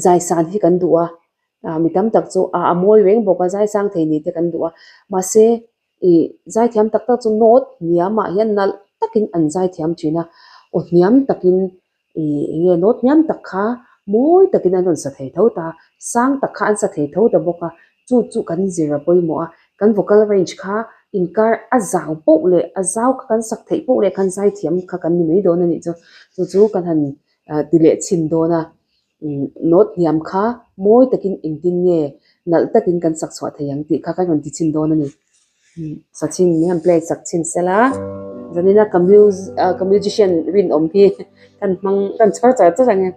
Zai san hi kan duh a, mi tam tak chu a mawi reng bawk a, zai sang thei ni te kan duh a, mahse ih zaithiam tak tak chu note hniamah hian nalh takin an zaithiam thin a, aw hniam takin ih eng nge note hniam tak kha mawi takin an rawn sa thei tho ta, sang tak kha an sa thei tho ta bawk a, chu chu kan zir a pawimawh a, kan vocal range kha inkar a zau poh leh a zau kha kan sak theih poh leh khan zaithiam kha kan ni mai dawn a nih chu, chu chu kan han ti leh chhin dawn a, note hniam kha mawi takin engtin nge nalh takin kan sak chhuah thei ang tih kha kan rawn ti chhin dawn a ni. Sa chhin min han play sak chhin sela zanina ka ka musician rinawm hi kan hmang kan chhawr char char ang e.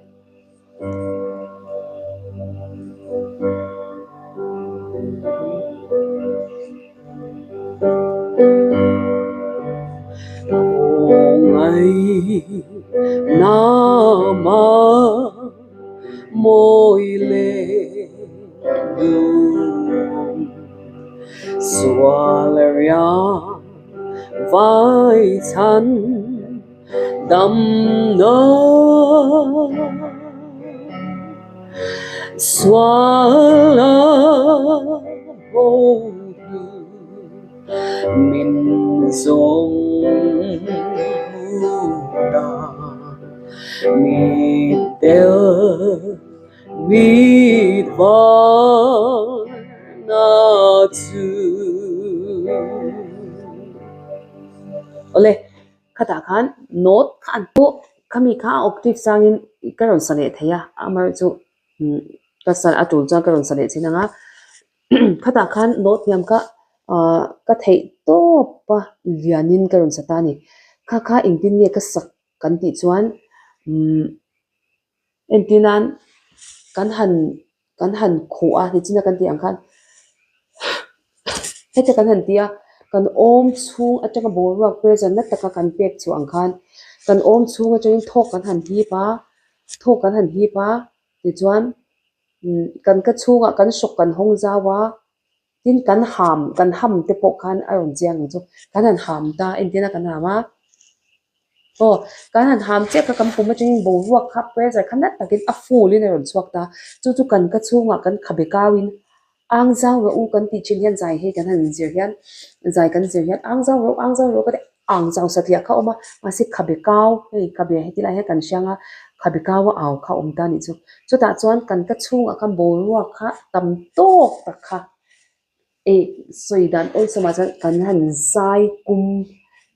Awle, khatah khan note kha an pawh khami kha a octave sangin ka rawn sa leh thei a, amaherawhchu ka sa a tul chuan ka rawn sa leh thin ang a, khatah khan note hniam kha ah ka theih tawp a lianin ka rawn sa ta a ni. Kha kha engtin nge ka sak kan tih chuan umm entir nan kan han kan han khuh a nichina kan tih ang khan heta kan han ti a kan awm chhung atanga boruak pressure na taka kan pek chhuah ang khan kan awm chhung atangin thawk kan han hip a thawk kan han hip a tichuan kan ka chhungah kan hrawk kan hawng zau a. Tin, kan ham, kan ham te pawh khan a rawn chiang ang chu. Kan han ham ta, entirna kan ham a. Aw, kan han ham chiah kha kan pum atangin boruak kha pressure kha nat takin a full in a rawn chhuak ta. Chu chu kan ka chhungah kan khabe kauin ang zau rawh u kan tih thin hian zai hei kan han zir hian, zai kan zir hian ang zau rawh u, ang zau rawh u ka ti ang zau satliah kha a awm a, mahse khabe kau hei khabe heti lai hian kan hriang a, khabe kau a au kha a awm ta a nih chu. Chutah chuan kan ka chhungah khan boruak kha tam tawk tak kha eh sawi dan awlsamah chuan kan han zai kum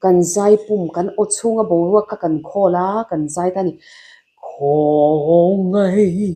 kan zai pum kan aw chhunga boruak kha kan khawl a kan zai ta a ni. Khawngaih.